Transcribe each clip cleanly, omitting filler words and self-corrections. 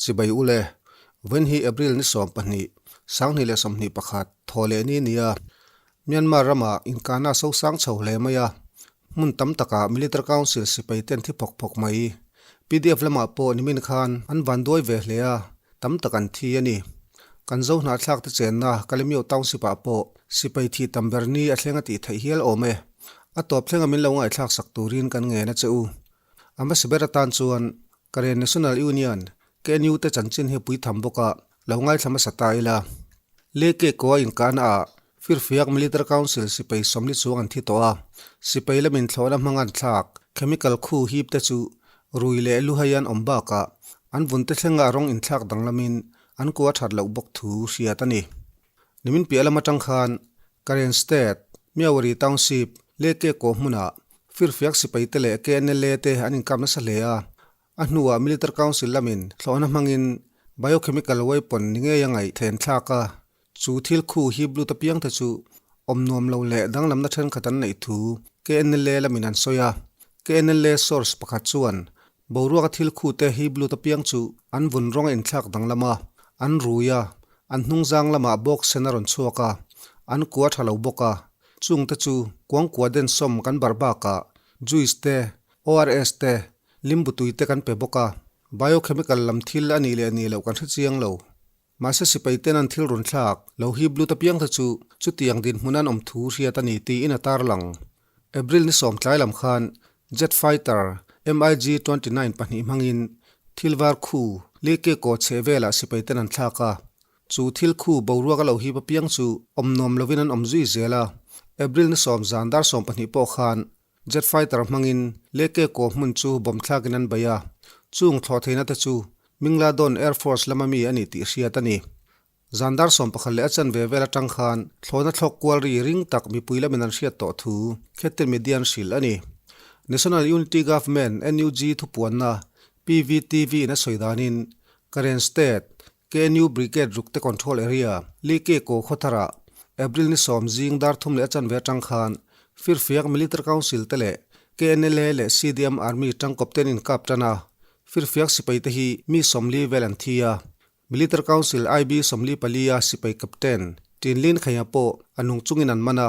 Chibai ule, vawiin hi April ni 12, 2021, thaw leh ni nia. Myanmar ramah inkahna a sosang chho hle mai a, hmun tam takah Military Council sipai ten thi phawk phawk mai. PDF lamah pawh nimin khan an van duai ve hle a, tam tak an thi a ni. Kan zo hnahthlak te chenna Kalemyo Township ah pawh sipai thih tam ber ni a thleng a tih theih hial awm e. A tawp thlenga min lo ngaihthlak sak turin kan ngen a che u. A hmasa ber atan chuan Karen National Union, KNU, te chanchin hi pui tham bawk a, lo ngaithla hmasa ta ila. Leke Koa inkahna ah Firfiak Military Council sipai 40 chuang an thi tawh a, sipai lamin thlawhna hmang an thlak, chemical khu hip te chu rui leh luhai an awm bakah an vun te thlenga rawng inthlak danglamin an kua that loh bawk thu hriat a ni. Nimin piah lam atang khan Karen State, Myawaddy Township, Leke Kaw hmunah Firfiak sipai te leh KNLA te an inkap nasa hle a, a hnuah Military Council lamin thlawhna hmangin biochemical weapon ni ngei a ngaih then thlak a, chu thil khu hip lut apiang te chu awm nuam lo leh danglamna thenkhat an neih thu KNLA lamin an sawi a. KNLA source pakhat chuan Boruaka thil khute hi blut apiang chu an vun rawng a inthlak danglam a, an rui a, an hnungzang lamah bawk sen a rawn chhuak a, an kua tha lo bawk a, chungte chu kuangkua densawm kan barh bakah juice te, ORS te, limbu tui te kan pe bawk a, biochemical lam thil a nih leh nih loh kan hre chiang lo. Mahse sipai ten an thil rawn thlak lo hi blut apiang te chu chutiang dinhmun an awm thu hriat a ni tiin a tarlang. April ni 10 tlai lam khan jet fighter MiG-29 pahnih hmangin thil var khu Leke kaw chheh velah sipai ten an thlak a. Chu thil khu boruak a lo hip apiang chu awm nuam lovin an awm zui zel a. April ni 10 zan dar 12 pawh khan Jet fighter hmangin Leke kaw hmun chu bomb thlakin an bei a, chung thlawh theihna te chu Mingladon Air Force lama mi a ni tih hriat a ni. Zan dar 11 leh a chanve vel atang khan thlawhna thlawk kual ri ring tak mipui lamin an hriat tawh thu Khetin Media an hrilh a ni. National Unity Government, NUG, thupuanna PVTV in a sawi danin Karen State, KNU Brigade rukte Control Area, Leke Kaw khawtharah April ni 10 zing dar thum leh a chanve atang khan Firfiak Military Council te leh KNLA leh CDM Army tangkawp te an inkap tan a, Firfiak sipai te hi mi 40 vel an thi a, Military Council IB 44 a sipai Captain Tinlin Khaia pawh a nung chungin an man a,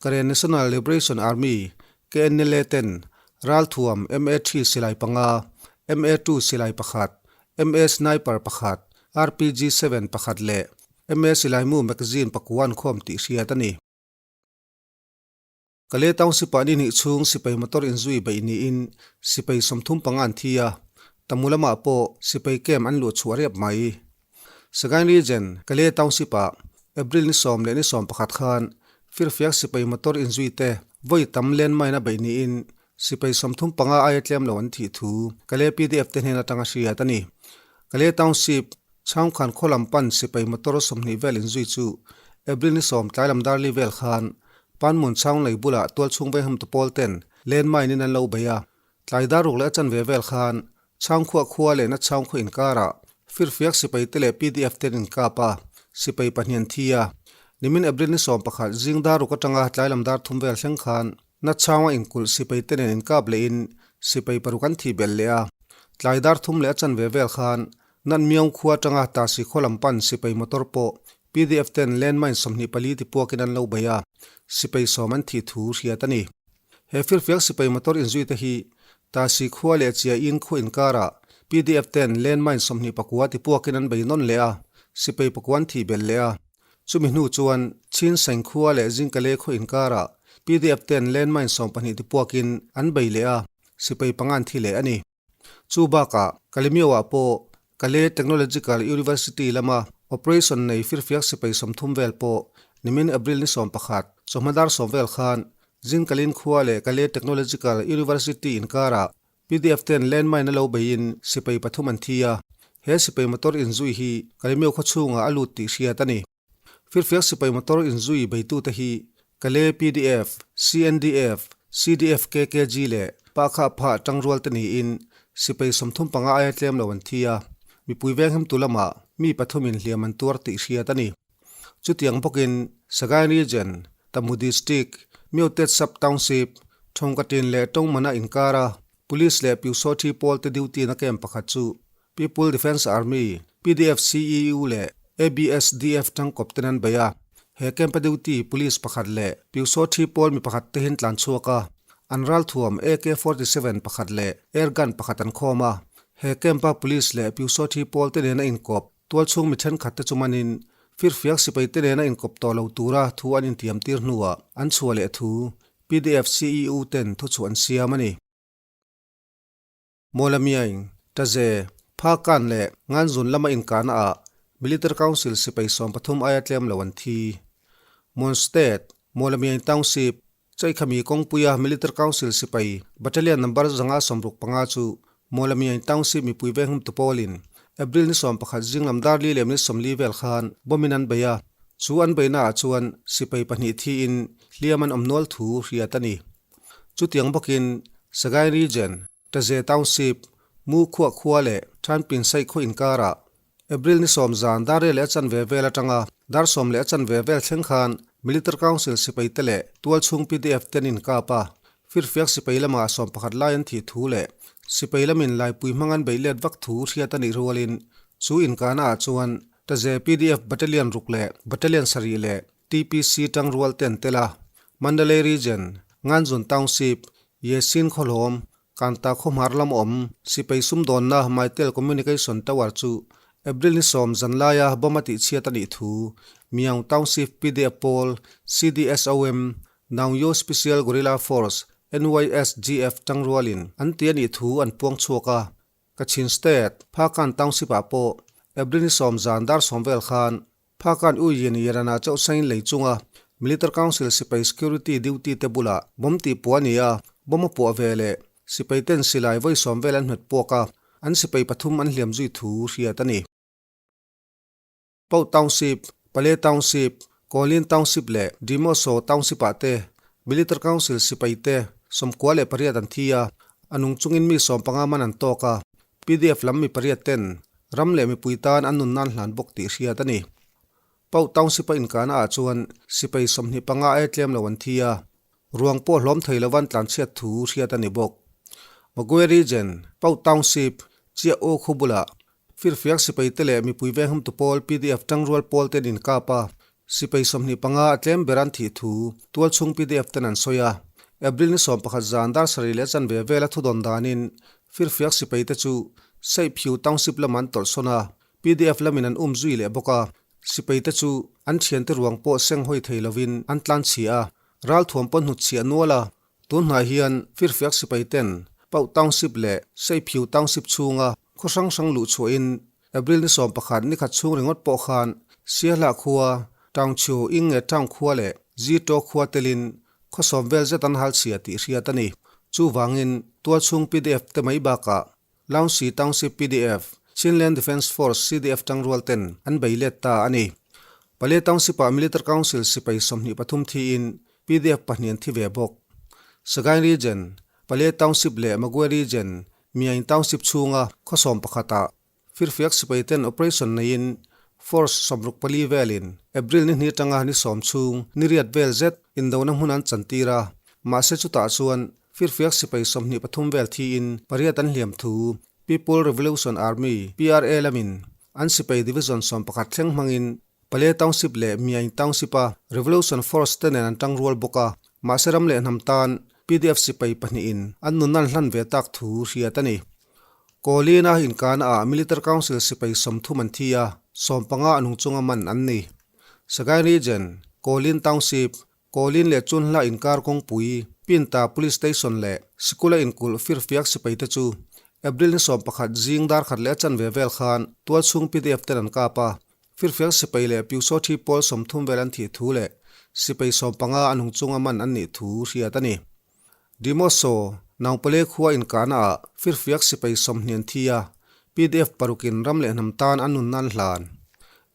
Karen National Liberation Army, KNLA, ten ralthuam MA-3 silai panga, MA-2 silai pakhat, MA Sniper pakhat, RPG 7 pakhat leh MA silaimu magazine pakua an khawm tih hriat a ni. Kale Township ah ni hnih chhung sipai motor inzui beih niin sipai 35 an thi a, Tamu lamah pawh sipai camp an luh chhuah riap mai. Sagaing Region, Kale Township ah April ni 10 leh ni 11 khan firfiak sipai motor inzui te vawi tam landmine a beih niin Sipai 35 aia tlem lo an thih thu Kale PDF te hnen atanga hriat a ni. Kale Township, Chhangkhan khaw lam pan sipai motor 20 vel inzui chu April ni 10 tlai lam darli vel khan Panmun chhang lei bulah tualchhung veihamtu pawl ten landmine in an lo bei a. Tlai dar ruk leh a chanve vel khan Chhangkhuah khua leh na chhangkhaw inkarah firfiak sipai te leh PDF ten inkap a, sipai pahnih an thi a. Nimin April ni 11 zing dar ruk atanga tlai lam dar thum vel thleng khan Na chhanga inkulh sipai te nen inkap lehin sipai paruk an thih belh leh a. Tlai dar thum leh a chanve vel khan Nat Miaung khua atanga Tasi khaw lam pan sipai motor pawh PDF ten landmine 24 ti puakin an lo bei a, sipai 10 an thih thu hriat a ni. He firfiak sipai motor inzui te hi Tasi khua leh Chiain khua inkarah PDF ten landmine 29 ti puakin an bei nawn leh a, sipai pakua an thih belh leh a. Chumi hnu chuan Chin Saing khua leh Zingkale khaw inkarah PDF ten landmine 12 ti puakin an bei leh a, sipai panga an thi leh a ni. Chu bakah Kalemyo-ah pawh Kale Technological University lama operation nei firfiak sipai 30 vel pawh nimin April ni 11 chawhma dar 10 vel khan Zingkalin khua leh Kale Technological University inkarah PDF ten landmine a lo beiin sipai pathum an thi a, he sipai motor inzui hi Kalemyo khaw chhungah a lut tih hriat a ni. Firfiak sipai motor inzui beitute hi Kale PDF, CNDF, CDF KKG leh Pahkha Phah tangrual te niin sipai 35 aia tlem lo an thi a, mipui venghimtu lamah mi pathumin hliam an tuar tih hriat a ni. Chutiang bawkin Sagaing Region, Tamu District, Myotet Sub Township, Thawngkatin leh Tawngmana inkara Police leh Pyusawthi pawl te duty na camp pakhat chu People Defence Army, pdf CEU leh ABSDF tangkawp ten an bei a. He camp a duty police pakhat leh Pyusawthi pawl mi pakhat te hin tlan chhuak a, an ralthuam AK 47 pakhat leh air gun pakhat an khawm a. He camp a police leh Pyusawthi pawl te nena inkawp tualchhung mi thenkhat te chu manin firfiak sipai te nena inkawp tawh lo tura thu an intiam tir hnuah an chhuah leh thu pdf CEU ten thuchhuah an siam a ni. Mawlamiain, Taze, Phakan leh Nganzun lama inkahna ah Military Council sipai 13 aia tlem lo an thi. Mon State, Mawlamiain Township, Chaikhami kawngpuia Military Council sipai Battalion Number 565 chu Mawlamiain Township mipui venghum tu pawlin April ni 11 zinglam dar li leh minute 40 vel khan bomb in an bei a, chu an beihna ah chuan sipai pahnih thiin hliam an awm nual thu hriat a ni. Chutiang bawkin Sagaing Region, Taze Township, Mu Khuah khua leh Thanpin Saih khaw inkarah April ni 10 zan dar riat leh a chanve vel atanga dar 10 leh a chanve vel thleng khan Military Council sipai te leh tualchhung pdf te an inkap a, firfiak sipai lamah 11 lai an thih thu leh sipai lamin laipui hmang an beih let vak thu hriat a nih rualin chu inkahna ah chuan Taze pdf Battalion ruk leh Battalion sarih leh TPC tangrual te an tel a, Mandalay Region, Nganzun Township, Yesin Khawhlawm, Kanta Khawhmar lam awm, Sipai sumdawnna Mytel Communication Tower chu April ni 10 zan laia bomb a tihchhiat a nih thu Myaung Township pdf pawl CDSOM, Naungyo Special Guerrilla Force, NYSGF, tangrualin an ti a nih thu an puang chhuak a. Kachin State, Phakan Township-ah pawh April ni 10 zan dar 10 vel khan Phakan U Yin Yarana chauh sain lei chunga Military Council sipai security duty te bulah bomb tih puah a ni a, bomb a puah ve leh sipai ten silai vawi 10 vel an hmet puak a, an sipai pathum an hliam zui thu hriat a ni. Pau Township, Pale Township, Kawlin Township leh Dimoso Township-ah te Military Council sipai te 98 an thi a, a nung chungin mi 15 man an tawk a, Pdf lam mi pariat ten ram leh mipui tan an nun nan hlan bawk tih hriat a ni. Pau Township-a inkahna ah chuan sipai 25 aia tlem lo an thi a, ruang pawh hlawm thei lova an tlanchhiat thu hriat a ni bawk. Magwe Region, Pau Township, Chiah U khu bulah Firfiak sipai te leh mipui vengham tu pawl pdf tangrual pawl ten inkap a, sipai 25 a tlem ber an thih thu tualchhung pdf ten an sawi a. April ni 11 zan dar sarih leh chanve vela thudawn danin Firfiak sipai te chu Saiphiu Township lamah an tawlhsawn a, pdf lamin an um zui leh bawk a, sipai te chu an thiante ruang pawh seng hawi thei lovin an tlanchhia a, ralthuam pawn hnutchhiah nual a. Tun hnai hian Firfiak sipai ten Pauh Township leh Saiphiu Township chhunga khaw hrang hrang luh chhuahin April ni 11 ni khat chhung ringawt pawh khan Siahlah khua, Townchhiu Inge Town khua leh Zito khua telin khaw 10 vel zet an hal chhia tih hriat a ni. Chuvangin tualchhung pdf te mai bakah Laungsi Township pdf, Chinland Defence Force CDF tangrual ten an bei let ta a ni. Pale Township-ah Military Council sipai 23 thiin pdf pahnih an thi ve bawk. Sagaing Region, Pale Township leh Magwe Region, Myaing Township chhunga khaw 11-ah Firfiak sipai ten operation neiin Force 64 velin April ni hnih atanga ni 10 chhung ni riat vel zet indona hmun an chantir a, mahse chutah chuan Firfiak sipai 23 vel thiin pariat an hliam thu People Revolution Army, PRA, lamin an sipai Division 11 thleng hmangin Pale Township leh Myaing Township-a Revolution Force te nen an tangrual bawk a, mahse ram leh hnam tan pdf sipai pahnihin an nun an hlan ve tak thu hriat a ni. Kawlina inkahna ah Military Council sipai 30 an thi a, 15 a nung chunga man an ni. Sagaing Region, Kawlin Township, Kawlin leh Chunhla inkar kawngpui, Pinta Police Station leh sikula inkulh firfiak sipai te chu April ni 11 zing dar khat leh a chanve vel khan tualchhung pdf ten an kap a, firfiak sipai leh Pyusawthi pawl 30 vel an thih thu leh sipai 15 a nung chunga man an nih thu hriat a ni. Dimoso, Naupale khua inkahna ah firfiak sipai 20 an thi a, pdf parukin ram leh hnam tan an nun nan hlan.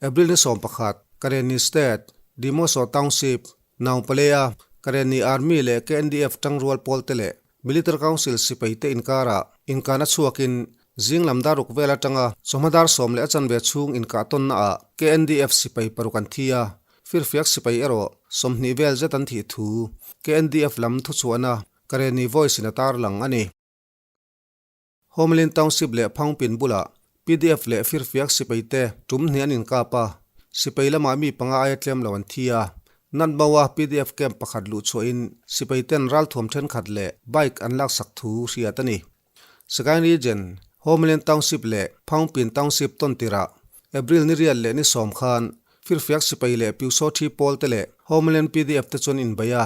April ni 11, Karenni State, Dimoso Township, Naupalea, Karenni Army leh KNDF tangrual pawl te leh Military Council sipai te inkarah inkahna chhuakin zing lam dar ruk vel atanga chawhma dar 10 leh a chanve chhung inkah tawnna ah KNDF sipai paruk an thi a, Firfiak sipai erawh 20 vel zet an thih thu KNDF lam thuchhuahna Karenni Voice in a tarlang a ni. Homeland Township leh Phangpin bulah PDF leh firfiak sipai te tum hnih an inkap a, sipai lamah mi panga aia tlem lo an thi a. Natmaua PDF camp pakhat luh chhuahin sipai ten ralthuam thenkhat leh bike an laksak thu hriat a ni. Sagaing Region, Homeland Township leh Phaungpin Township tawn tirah April ni riat leh ni sawm khan firfiak sipai leh Pyusawthi pawl te leh Homeland PDF te chuan inbeih a,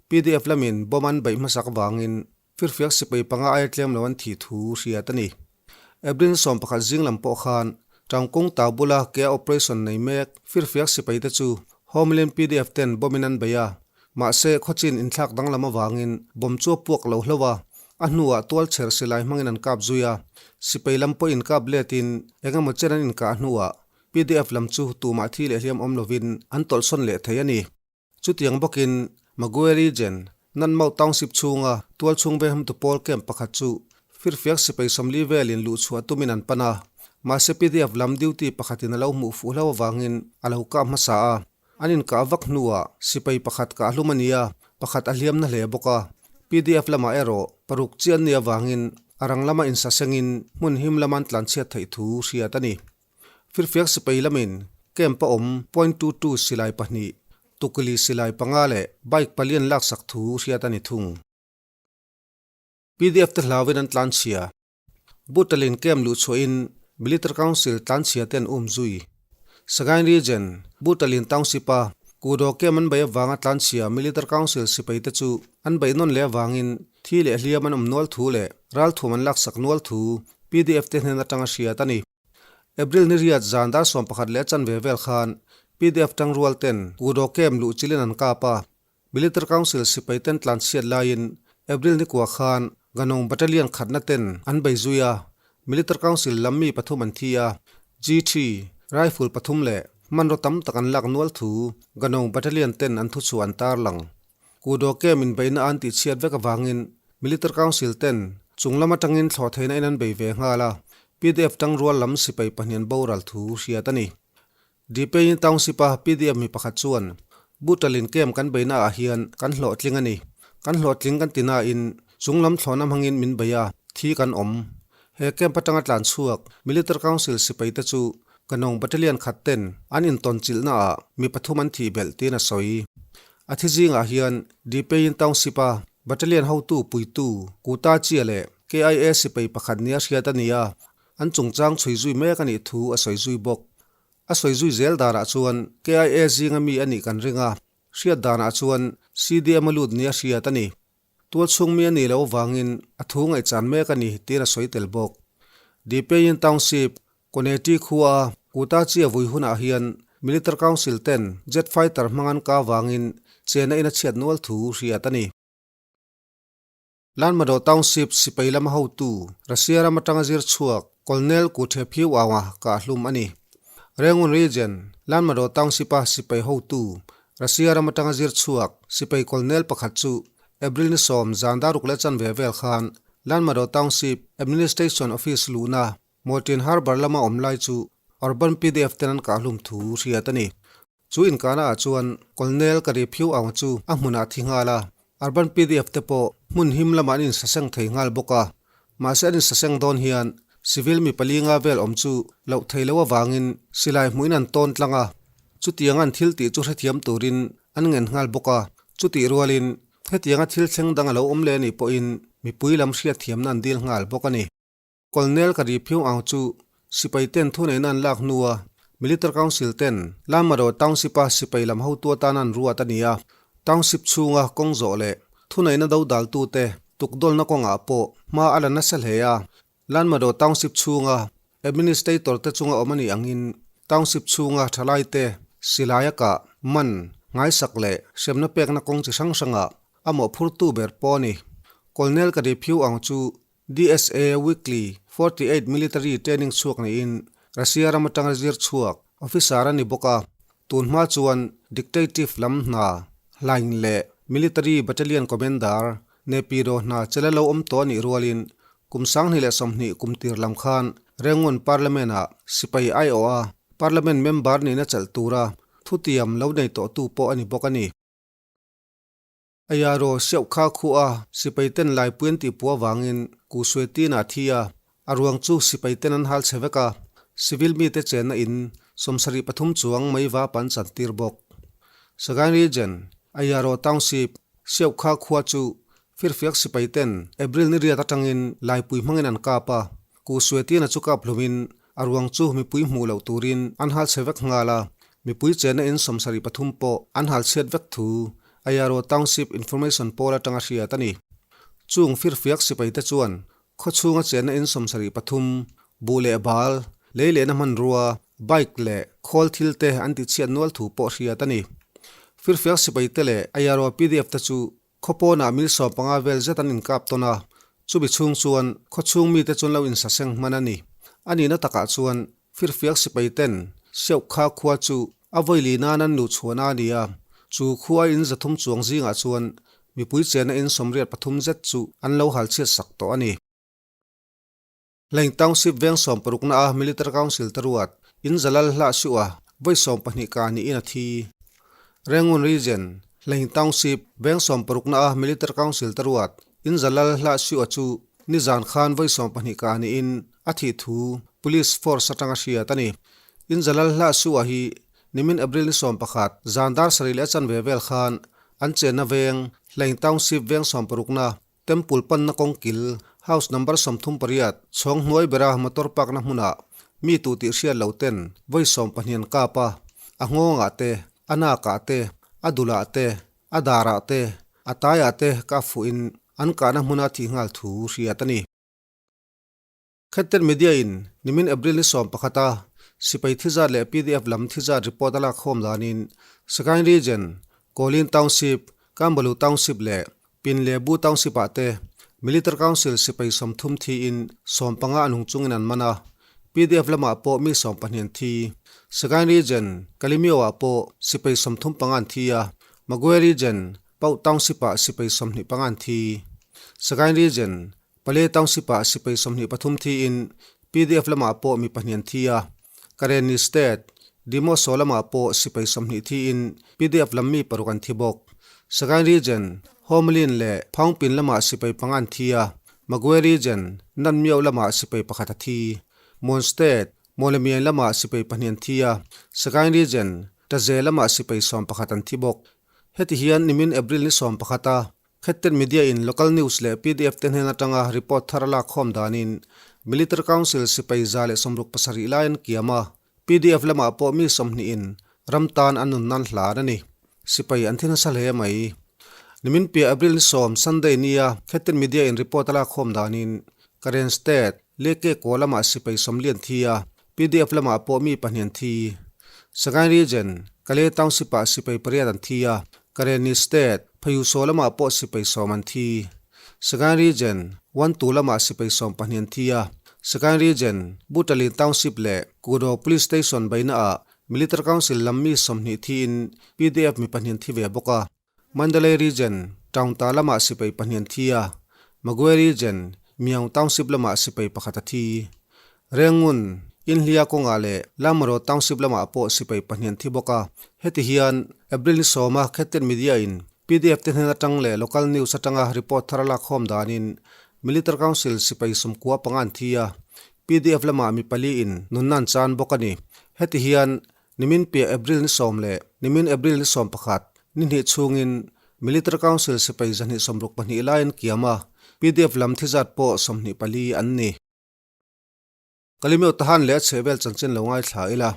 PDF lamin bomb an beih hmasak vangin Firfiak sipai panga aia tlem lo an thih thu hriat a ni. April 11 zing lam pawh khan Tangkung tau bula kea operation nei mek firfiak sipai te chu Homeland PDF ten bomb in an bei a, mahse khawchin inthlak danglam avangin bomb chu a puak lo hlauh a, a hnuah tualchher silai hmangin an kap zui a, sipai lam pawh inkap letin eng emaw chen an inkah hnuah PDF lam chu tumah thi leh hliam awm lovin an tawlhsawn leh thei a ni. Chutiang bawkin Magwe Region, Nanmauh Township chhunga tualchhung vehmtu pawl camp pakhat chu firfiak sipai 40 velin luhchhuah tumin an pan a, mahse PDF lam duty pakhatin a lo hmuh fuh hlo avangin a lo kah hmasa a. An inkah vak hnuah sipai pakhat kah hlum a ni a, pakhat a hliamna hle bawk a. PDF lamah erawh paruk chian ni avangin a rang lama insasengin hmun him lama an tlanchhiat theih thu hriat a ni. Firfiak sipai lamin camp a awm 0.22 silai pahnih, tukili silai panga leh bike pali an laksak thu hriat a ni thung. PDF te hlauin an tlanchhia. Butalin camp luh chhuahin Military Council tlanchhia te an um zui. Sagaing Region, Butalin Township a Kudo camp an beih avanga tlanchhia Military Council sipai te chu an beih nawn leh avangin thi leh hliam an awm nual thu leh ralthuam an laksak nual thu PDF te hnen atanga hriat a ni. April ni riat zan dar 11 leh chanve vel khan PDF tangrual ten Kudo camp luh chilin an kap a, Military Council sipai ten tlanchhiat laiin April ni kua khan Ganong Battalion khatna ten an bei zui a, Military Council lam mi pathum an thi a, G3 rifle pathum leh hmanraw tam tak an lak nual thu Ganong Battalion ten an thuchhuah an tarlang. Kudo camp inbeihna an tihchhiat vek avangin Military Council ten chung lam atangin thlawh theihna in an bei ve nghal a, PDF tangrual lam sipai pahnih an boral thu hriat a ni. Dipei Township a PDF mi pakhat chuan, Butalin camp kan beihna ah hian kan hlawhtling a ni. Kan hlawhtling kan ti nain chung lam thlawhna hmangin min bei a, thi kan awm. He camp atanga tlan chhuak Military Council sipai te chu Kanawng Battalion khat ten an intawn chilhna ah mi pathum an thih belh tiin a sawi. A thi zingah hian Dipein Township-a Battalion hotu puitu Kuta Chia leh KIA sipai pakhat nia hriat a ni a, an chungchang chhui zui mek a nih thu a sawi zui bawk. A sawi zui zel danah chuan KIA zinga mi a nih kan ring a, hriat danah chuan CDM a lut nia hriat a ni. Tualchhung mi a nih loh avangin a thu ngaihchan mek a ni tiin a sawi tel bawk. Dipein Township Koneti khua Kuta Chia vui hunah hian Military Council ten jet fighter hmang an kah avangin chena in a chhiat nual thu hriat a ni. Lanmadaw Township sipai lama hotu Russia ram atanga zir chhuak Colonel Kuthe Phiu Aung-a kah hlum a ni. Rangoon Region, Lanmadaw Township-a sipai hotu Russia ram atanga zir chhuak sipai Colonel pakhat chu April ni 10 zan daruk leh chanve vel khan Lanmadaw Township Administration Office luhna Moultrian Harbour lama awm lai chu Urban PDF ten an kah hlum thu hriat a ni. Chu inkahna ah chuan Colonel Kari Phiu Aung chu a hmunah a thi nghal a, Urban PDF te pawh hmun him lamah an insaseng thei nghal bawk a. Mahse an insaseng dawn hian civil mi pali nga vel awm chu loh thei lo avangin silai hmuhin an tawn tlang a, chutianga an thil tih chu hrethiam turin an ngen nghal bawk a. Chutih rualin hetianga thil thleng dang a lo awm leh anih pawhin mipui lam hriatthiamna an dil nghal bawk a ni. Colonel ka ri phiung ang chu sipai ten thuneihna an lak hnua Military Council ten Lamadaw Township-a sipai lam hotu atana an ruat a ni a, Township chhunga kawng zawh leh thuneihna dodaltute tukdawlna kawngah pawh hma a la nasa hle a. Lanmadaw Township chhunga Administrator te chunga awm a nih angin Township chhunga thalaite silai a kah, man, ngaisak leh hremna pekna kawng chi hrang hrangah a mawhphurtu ber pawh a ni. Colonel ka ri phiu ang chu DSA Weekly 48 Military Training chhuak niin Russia ram atanga zir chhuak officer a ni bawk a, tun hma chuan Dictative lam hna, hlaing leh Military Battalion Commander Naypyidaw hna chela lo awm tawh a nih rualin kum 2020 kum tir lam khan Rangoon Parliament-ah sipai aiawh a Parliament member nihna chelh tura thutiam lo nei tawhtu pawh a ni bawk a ni. Ayaro siauh kha khuh a, sipai ten laipui an tih puah avangin Ku Suetin a thi a, a ruang chu sipai ten an hal chhe vek a. Civil mite chenna in 73 chuang mei vap an chantir bawk. Sagaing Region, Ayaro Township, Siaukha khua chu firfiak sipai ten April ni riat atangin laipui hmangin an kap a, Ku Suetina chu kap hlumin a ruang chu mipui hmuh loh turin an hal chhe vek nghal a, mipui chenna in 73 pawh an hal chhiat vek thu Ayaro Township Information pawl atanga hriat a ni. Chung firfiak sipai te chuan Khaw chhunga chenna in 73, buh leh bal, lei lehna hmanrua, bike leh khawl thil te an tichhiat nual thu pawh hriat a ni. Firfiak sipai te leh Ayaro pdf te chu khaw pawnah mil 15 vel zet an inkap tawn a, chumi chhung chuan khaw chhung mite chuan lo insaseng hman a ni. A nihna takah chuan Firfiak sipai ten Siauhkha khua chu a vawi nan an luh chhuahna a ni a, chu khua in 300 chuang zingah chuan mipui chenna in 83 zet chu an lo hal chhiat sak tawh a ni. Hlaing Township veng 60 na a Military Council te ruat in Zalal hlah siuh a vawi 20 ka niin a thi. Rangoon Region, Hlaing Township veng 60 na a Military Council te ruat in Zalal hlah siuh a chu nizan khan vawi 20 ka niin a thih thu Police Force atanga hriat a ni. In Zalal hlah siuh a hi nimin April ni 11 zan dar sarih leh a chanve vel khan an chenna veng Hlaing Township veng 60 na Temple panna kawngkil, House number 38, chhawng hnuai bera motor park na hmunah mi tu tih hriat lo ten vawi 20 an kap a, a nghawngah te, a nakah te, a dulah te, a darah te, a taiah te kap fuhin an kahna hmuna thih nghal thu hriat a ni. Khatten Media in nimin April ni 11 a sipai thizat leh pdf lam thizat report a lak khawm danin Sagaing Region, Kawlin Township, Kambalu Township leh Pinlebu Township ah te Military Council sipai 30 thiin 15 a nung chungin an man a, pdf lamah pawh mi 12 an thi. Sagaing Region, Kalemyo ah pawh sipai 35 an thi a, Magwe Region, Pauh Township ah sipai 25 an thi. Sagaing Region, Pale Township ah sipai 23 thiin pdf lamah pawh mi pahnih an thi a, Karenni State, Dimoso lamah pawh sipai 20 thiin pdf lam mi paruk an thi bawk. Sagaing Region, Homalin leh Phaungpin lamah sipai panga an thi a, Magwe Region, Nanmyo lamah sipai pakhat a thi. Mon State, Mawlemian lamah sipai pahnih an thi a, Sagaing Region, Taze lamah sipai 11 an thi bawk. Heti hian nimin April ni 11 a Khatten Media in local news leh pdf te hnen atanga report thar a lak khawm danin Military Council sipai 167 lai an kiam a, pdf lamah pawh mi 20 in ram tan an nun nan hlan a ni. Sipai an thi nasa hle mai. Nimin piah April ni 10 Sunday nia Khatten Media in report a lak khawm danin Karen State, Leke kaw lamah sipai 40 an thi a, pdf lamah pawh mi pahnih an thi. Sagaing Region, Kalay Township ah sipai pariat an thi a, Karenni State, Phayusaw lamah pawh sipai 10 an thi. Sagaing Region, Wantu lamah sipai 12 an thi a, Sagaing Region, Butalin Township leh Kudaw Police Station baina ah Military Council lam mi 20 thiin pdf mi pahnih an thi ve bawk a. Mandalay Region, Taungta lamah sipai pahnih an thi a, Magwe Region, Myaung Township lamah sipai pakhat a thi. Rengun, Inhlia kawngah leh Lamro Township lamah pawh sipai pahnih an thi bawk a. Heti hian April ni 10 a Khatten Media in pdf te hnen atang leh local news atanga report thar a lak khawm danin Military Council sipai 95 an thi a, pdf lamah mi pali in nunna an chan bawk a ni. Heti hian Nimin piah April ni 10 leh nimin April ni 11 ni hnih chhungin Military Council sipai 162 lai an kiam a, pdf lam thi zat pawh 24 an ni. Kalimeu Tahan leh a chhehvel chanchin lo ngaithla ila.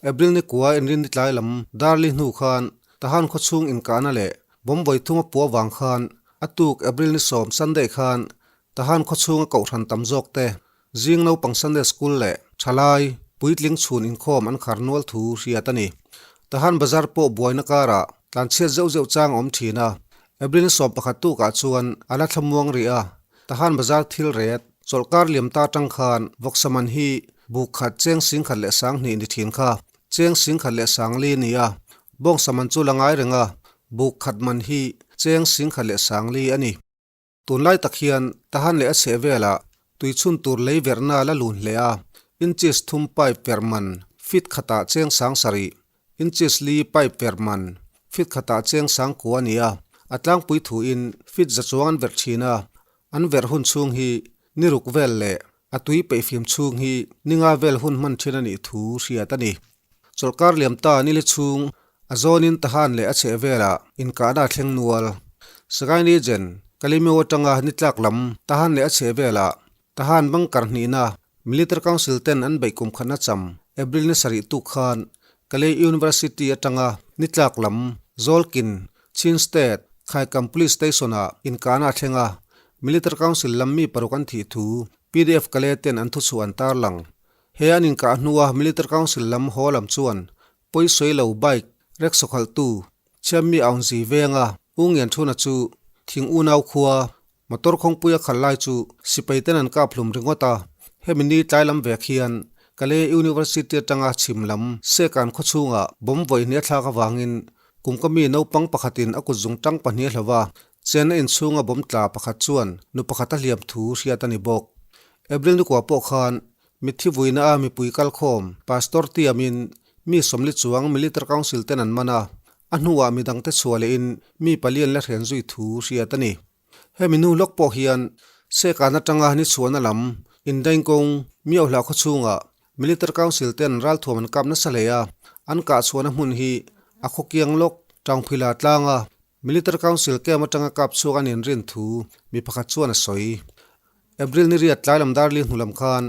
April ni kua inrin ni tlai lam Darli hnu khan Tahan khaw chhung inkahna leh bomb vawi thum a pua vang khan a tuk April ni 10 Sunday khan Tahan khaw chhunga kohhran tam zawk te Zing naupang Sunday School leh thalai puitling chhun inkhawm an khar nual thu hriat a ni. Tahan bazar pawh buaina karah tlanchhiat zeuh zeuh chang a awm thin a. April ni 11 tukah chuan a la thlamuang rih a. Tahan bazar thil ret chawlhkar liam ta atang khan vawksaman hi buk khat cheng 1200 ni thin kha cheng 1400 ni a. Bawngsaman chu la ngai reng a, buk khat man hi cheng 1400 a ni. Tunlai tak hian Tahan leh a chheh velah tui chhun tur lei verhna la lun hle a, inches thum pipe verh man feet khatah cheng 7000, inches li pipe verh man feet khatah cheng 9000 a ni a, a tlangpui thuin feet za chuang an verh thin a, an verh hun chhung hi ni ruk vel leh. A tui peihfim chhung hi ninga vel hun hman thin a nih thu hriat a ni. Chawlhkar liam ta nili chhung a zawnin Tahan leh a chheh velah inkahna a thleng nual. Sagaing Region, Kalemyo atanga nitlak lam Tahan leh a chheh velah Tahan bunker hnihna Military Council ten an beih kum khatna cham April ni sarih tuk khan Kalay University atanga nitlak lam Zawlkin, Chin State, Khaikam Police Station-ah inkahna a thleng a, Military Council lam mi paruk an thih thu pdf Kalay ten an thuchhuah an tarlang. He an inkah hnua Military Council lam haw lam chuan pawisawi lo bike rek sawkhalhtu Chiammi Aungzi venga U Ngianthuna chu thing unau khua motor khawngpui a khalh lai chu sipai ten an kap hlum ringawt a. Hemi ni tlai lam vek hian Kalay University atanga chhim lam Sekan khawchhungah bomb vawi hnih a thlak avangin kumka mi naupang pakhatin a kutzung tang pahnih a hlo a, chenna inchhunga bomb tla pakhat chuan nu pakhat a hliam thu hriat a ni bawk. April nikua pawh khan mitthi vuina a mipui kalkhawm Pastor tiamin mi sawmli chuang Military Council ten an man a, a hnuah midangte chhuah lehin mi palian la hren zui thu hriat a ni. Hemi nu lawk pawh hian Sekan atanga ni chhuahna lam Indaingkawng Miohla khawchhungah Military Council ten ralthuam an kap nasa hle a, an kah chhuahna hmun hi a khawkiang lawk Taungphila tlanga Military Council camp atanga kap chhuak an inrin thu mi pakhat chuan a sawi. April ni riat tlai lam darli hnu lam khan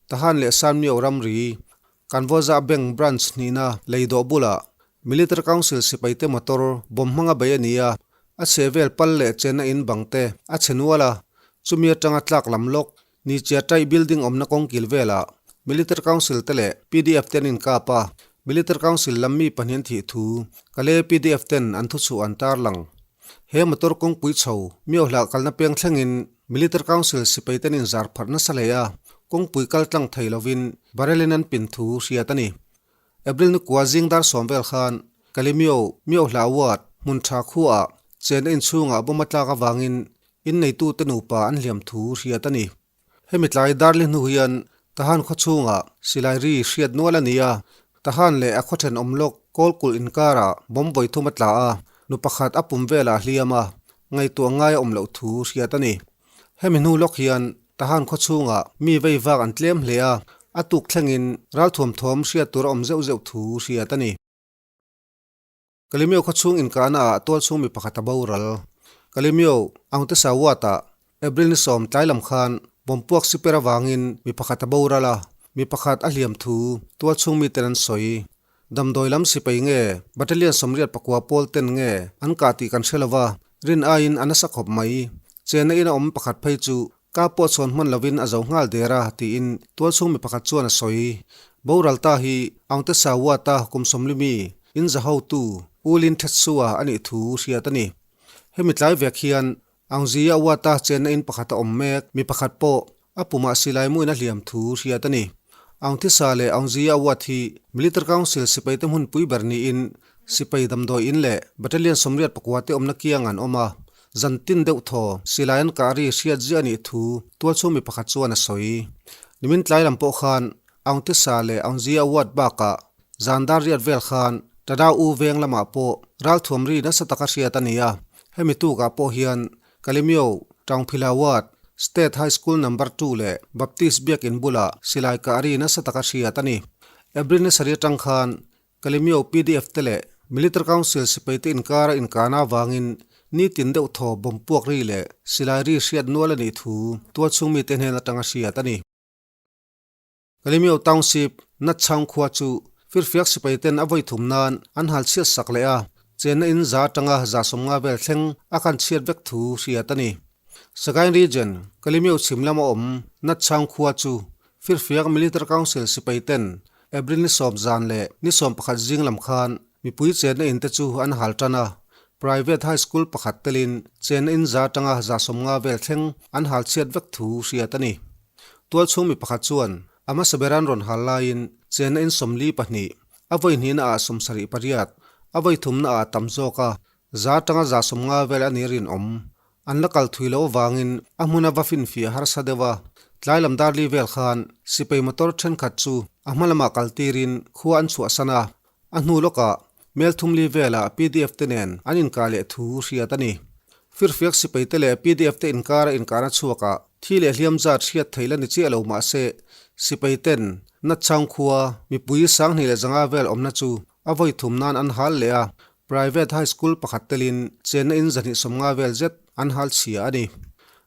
Tahan leh Sanmio ramri Kanvawza Bank Branch hnihna lei dawh bulah Military Council sipaite motor bawm hmanga bei a ni a, a chhe vel pal leh chenna in bang te a chhe nual a, chumi atanga tlak lam lawk ni chia tai building awmna kawng kil velah Military Council te leh pdf te an inkap a, Military Council lam mi pahnih an thih thu Kalay pdf ten an thuchhuah an tarlang. He motor kawngpui chho Miohlah kalna peng thlengin Military Council sipai ten inzar pharh nasa hle a, kawngpui kal tlang thei lovin barrel in an pin thu hriat a ni. April ni kua zing dar sawm vel khan Kalemyo, Miohlah Ward, hmun tha khuaah chenna inchhungah bomb a tlak avangin inneitute nupa an hliam thu hriat a ni. Hemi tlai darli hnu hian Tahan khaw chhungah silai ri hriat nual a ni a, Tahan leh a khaw thenawm lawk Kawlkulh inkarah bomb vawi thum a tla a, nu pakhat a pum velah a hliam a, ngaihtuah ngai a awm loh thu hriat a ni. Hemi hnu lawk hian Tahan khaw chhungah mi vei vak an tlem hle a, a tuk thlengin ralthuam thawm hriat tur a awm zeuh zeuh thu hriat a ni. Kalemyo khaw chhung inkahna ah tual chhung mi pakhat a boral. Kalemyo, Angtesa Ward ah April ni sawm tlai lam khan bomb puak siper avangin mi pakhat a boral a, mi pakhat a hliam thu tual chhung miten an sawi. Damdawi lam sipai nge Battalion 84 pawl ten nge an kah tih kan hre lova, rin aiin a nasa khawp mai. Chenna ina awm pakhat phei chu Ka pawh chhawn hman lovin a zo nghal der a, tiin tualchhung mi pakhat chuan a sawi. Boral ta hi Aungtesa Ward-a kum sawmli mi, in za hotu U Lin Thetsu-a a nih thu hriat a ni. Hemi tlai vek hian Aungzia Ward-a chenna in pakhat a awm mek mi pakhat pawh a pumah silai muin a hliam thu hriat a ni. Aungthisa leh Aungzia Ward hi Military Council sipaite hmunpui ber niin sipai damdawi in leh Battalion 84 te awmna kiang an awm a. Zan tin deuh thaw, silai an kah ri hriat ziah a nih thu tualchhung mi pakhat chuan a sawi. Nimin tlai lam pawh khan Aungtisa leh Aungzia Ward bakah zan dar riat vel khan Tada U veng lamah pawh ralthuam ri nasa taka hriat a ni a. Hemi tukah pawh hian Kalemyo, Taungphila Ward, State High School Number Two leh Baptist Biakin bulah silai kah ri nasa taka hriat a ni. April ni sarih atang khan Kalemyo pdf te leh Military Council sipai te inkara inkana avangin nitin deuh thaw bomb puak ri leh silai ri hriat nual a nih thu tualchhung mite hnen atanga hriat a ni. Kalemyo Township, Natchhang khua chu firfiak sipai ten a vawi thum nan an hal chhiat sak leh a, chenna in za atanga 150 vel thleng a kan chhiat vek thu hriat a ni. Sagaing Region, Kalemyo chhim lama awm Natchhang khua chu Firfiak Military Council sipai ten April ni sawm zan leh ni 11 zing lam khan mipui chenna in te chu an hal tan a, Private High School pakhat telin chenna in za atanga 150 vel thleng an hal chhiat vek thu hriat a ni. Tualchhung mi pakhat chuan a hmasa ber an rawn hal laiin chenna in 42, a vawi hnihna ah 78, a vawi thumna ah tam zawk a, za atanga 150 vel a ni rinawm. An la kal thui loh avangin a hmun a va finfiah harsa deuh a, tlai lam darli vel khan sipai motor thenkhat chu a hma lamah kal tirin khua an chhuahsan a, a hnu lawkah mel thumli velah pdf te nen an inkah leh thu hriat a ni. Firfiak sipai te leh pdf te inkara inkahna chhuakah Thi leh hliam zat hriat theih la ni chiah lo mah se, sipai ten Natchang khua mipui 2500 vel awmna chu a vawi thum nan an hal leh a, private high school pakhat telin chenna in 250 vel zet an hal chhia a ni.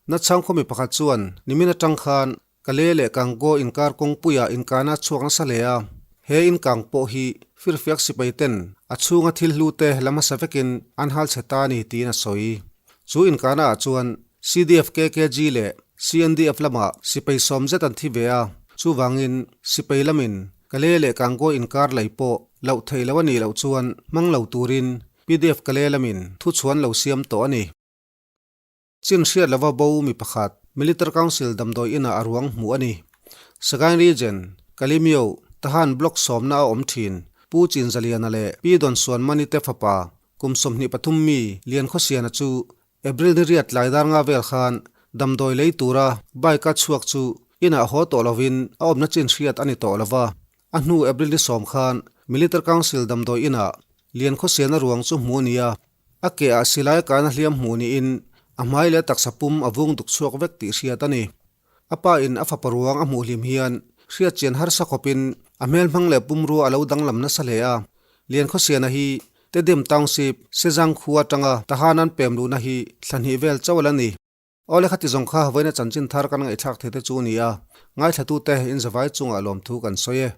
Natchang khaw mi pakhat chuan nimin atang khan Kale leh Kangkaw inkar kawngpuiah inkana chhuak nasa hle a, he inkang pawh hi firfiak sipai ten a chhunga thil hlu te la hmasa vekin an hal chhe ta a ni tiin a sawi. Chu inkana ah chuan CDF KKG leh CNDF lamah sipai sawm zet an thi ve a, chuvangin sipai lamin Kale leh Kangkaw inkar lei pawh loh theih loh a nih loh chuan hmang lo turin pdf Kale lamin thuchhuan lo siam tawh a ni. Chin hriat lova bo mi pakhat Military Council damdawi inah a ruang hmuh a ni. Sagaing Region, Kalimyo, Tahan Block sawmna a awm thin. Pu Chin Zaliana leh Pi Don Suan Mani te fapa kum 23 mi Lian Khawsiana chu April ni riat tlai dar nga vel khan damdawi lei tura bike a chhuak chu inah haw tawh lovin a awmna chin hriat a ni tawh lova. A hnu April ni sawm khan Military Council damdawi inah Lian Khawsiana ruang chu hmuh a ni a. A ke ah silai kana hliam hmuh niin a hmai leh taksa pum a vung duk chhuak vek tih hriat a ni. A pa in a fapa ruang a hmuh hlim hian hriat chian harsa khawpin a hmel hmang leh pumrua a lo danglam nasa hle a. Liankhawsiana hi Tedim Township, Sezang khua atanga Tahan an pem luhna hi thla hnih vel chauh a la ni. Awle khati zawng kha vawiina chanchin thar kan ngaihthlak thei te chu a ni a, ngaithlatute in zavai chungah lawmthu kan sawi e.